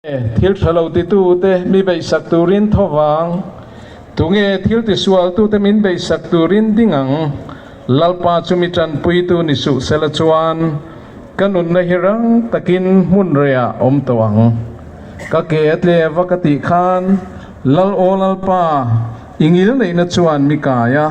Thil tha lo titute mi beihsak turin tho vang. Tunge thil tisualtute min beihsak turin ding ang? Lalpa chu mi tanpuitu ni suh sela chuan ka nunna hi rang takin hmun reiah awm tawh ang. Ka ke a tle va ka tih khan, Lal aw Lalpa, i ngil neihna chuan mi kai a,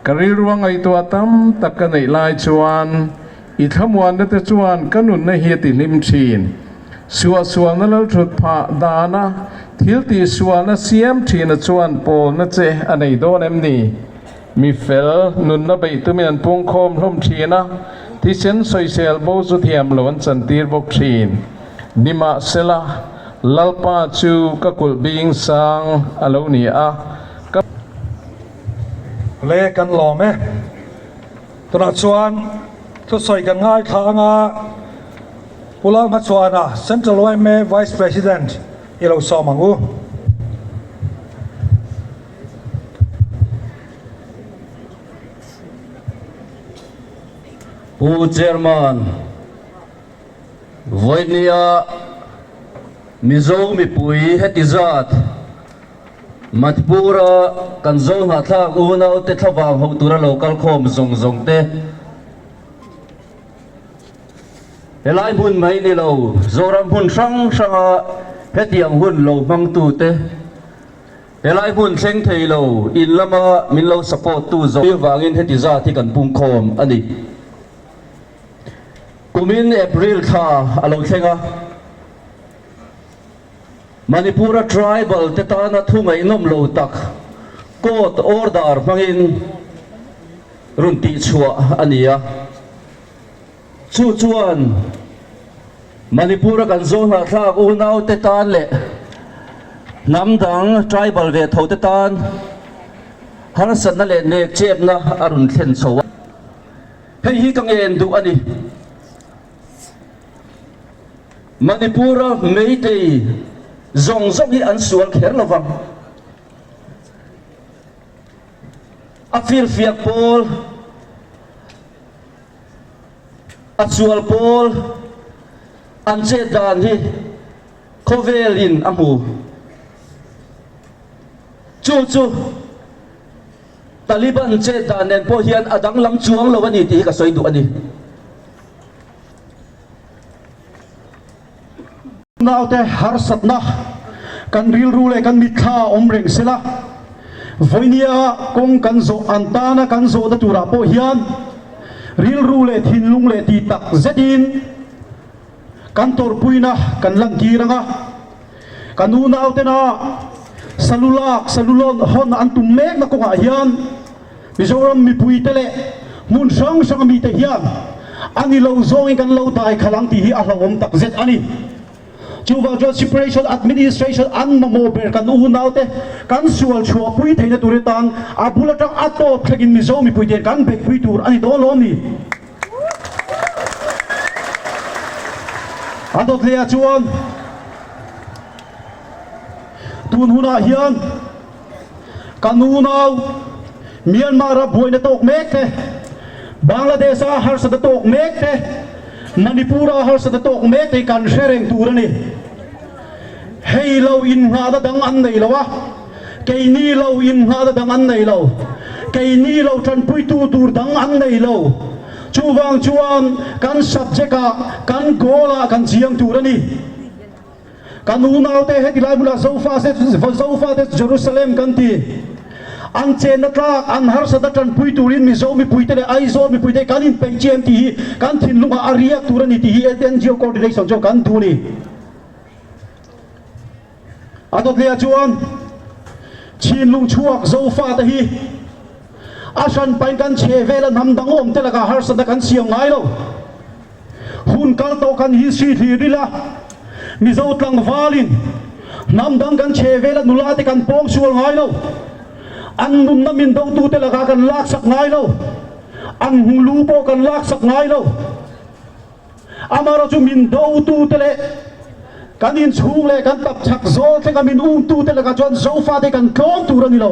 ka rilru a ngaihtuah tam tak ka neih lai chuan I thlamuanna te chuan ka nunna hi a ti hlim thin. Suahsualna lalthut phah dana thil tihsualna siam thina chuan pawlna che a nei dawn em ni? Mi fel nunna beih tumin an pungkhawm hlawm thin a, thisen sawisel bo chu thiam lo an chantir bawk thin. Nimahsela, Lalpa chu ka kulh bing sang a lo ni a, ka. Le kan lawm e. Tunah chuan thusawi kan ngaithla anga Pu Lalhmachhuana, Central yma Vice President i lo sawm ang u. Pu Chairman, vawinia Mizo mipui heti zat Manipur-a kan zo hnahthlak unaute thlavang ho tura lo kal khawm zawng zawng te, helai hmun mai ni lo Zoram hmun hrang hranga hetiang hun lo hmangtute, helai hmun thleng thei lo in lama min lo support tu zawng vangin heti zat hi kan pungkhawm a ni. Kumin April thla a lo thleng a. Manipur-a tribal te tana thu ngaihnawm lo tak court order hmangin rawn tihchhuah a ni a. Chu chuan Manipur-a kan zawhnahthlak unaute tan leh hnam dang tribal ve tho te tan harsatna leh nekchepna a rawn thlen chho a. Hei hi ka ngen duh a ni. Manipur-a Meitei zawng zawng hi an sual kher lo vang. A firfiak pawl, a sual pawl an chet dan hi khawvelin a hmu. Chu chu Taliban chet dan nen pawh hian a danglam chuang lo a ni tih hi ka sawi duh a ni. Naute harsatna kan rilru leh kan mitthla a awm reng sela, vawinia kawng kan zawh an tana kan zawhna turah pawh hian rilru leh thinlung leh ti tak zetin kan tawrhpuina kan lantir ang a. Kan unautena salulak, salulawn hawn an tum mekna kawngah hian Mizoram mipuite leh hmun hrang hrang mite hian a ni lo zawngin kan lo dai khalh ang tih hi a hlauhawm tak zet a ni. Chuvang chuan Separation Administration an mamawh ber kan unaute kan sual chhuahpui theihna tur atan a bul atang a tawp thlengin Mizo mipuite kan beihpui tur a ni dawn lo a ni. A dawt leh ah chuan tun hunah hian Kan unau Myanmar-a buaina tawk mek te, Bangladesh-a harsatna tawk mek te, Manipur-a harsatna tawk mek te hi kan hre reng tur a ni. Hei lo innghahna dang an nei lo a, keini lo innghahna dang an nei lo, keini lo tanpuitu tur dang an nei lo. Chuvang chuan kan subject-ah, kan goal-ah kan chiang tur a ni. Kan unaute heti lai hmunah Zofa Zofate Jerusalem kan ti. An chenna tlak, an harsatna tanpui turin Mizo mipuite leh Aizawl mipuite kan inpeih chiam tih hi kan thinlungah a riak tur a ni tih hi NGO coordination chuan kan duh a ni. A dawt leh ah chuan Chinlung chhuak Zofate hi a hranpain kan chhe vela hnam dang awmte lakah harsatna kan siam ngai lo. Hun kal tawh kan hi swi thlir ila, Mizo tlangvalin hnam dang kan chhe vela nula te kan pawng sual ngai lo, an nunna min dotute lakah kan laksak ngai lo, an hnglu pawh kan laksak ngai lo. Amaherawhchu min dotute leh kan inchhung leh kan tapchhak zawl thlenga min umtute lakah chuan Zofate kan tlawm tur a ni lo.